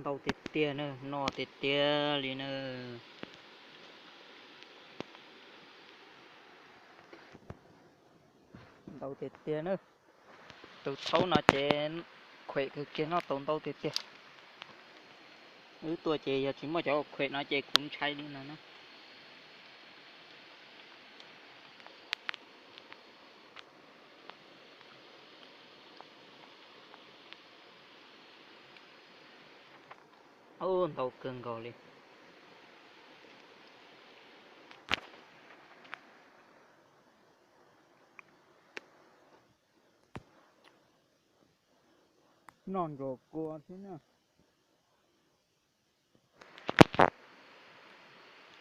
Ntau tiag tiag na, noj tiag tiag li na. Ntau tiag tiag na. Tus thaub no ces khuem kawg kiag, noj tau ntau tiag tiag. Wb tuaj ces yog tsis muaj cov khuem no ces kuv ntshai li no na. Ub, ntau kawg nkaus li. Noj ntsuag kua thiab na.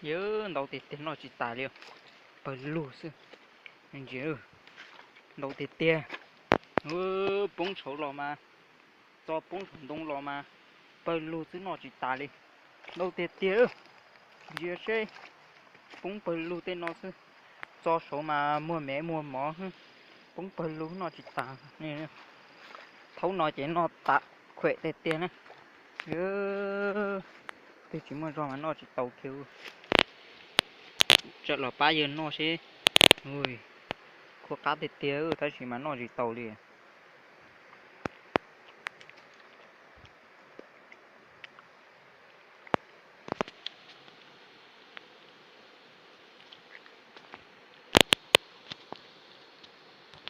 Yawg, ntau tiag tiag, noj tsis tas li. Pawg lug xwb. Ntsia, ntau tiag tiag. Poob saud los mas, txo poob saum ntoo los mas, pawg lug xwb, noj tsis tas li. Ntau tiag tiag. Ntsia seb, poob pawg lug tej no xwb. Txo saud mas muag mev muag mov, poob pawg lug noj tsis tas. Thaub no ces noj tas khuem tiag tiag na. Twb tsis muaj zog mas noj tsis tau kiag. Tsa los pab yawg noj seb. Khuv qab tiag tiag tab sis mas noj tsis tau li.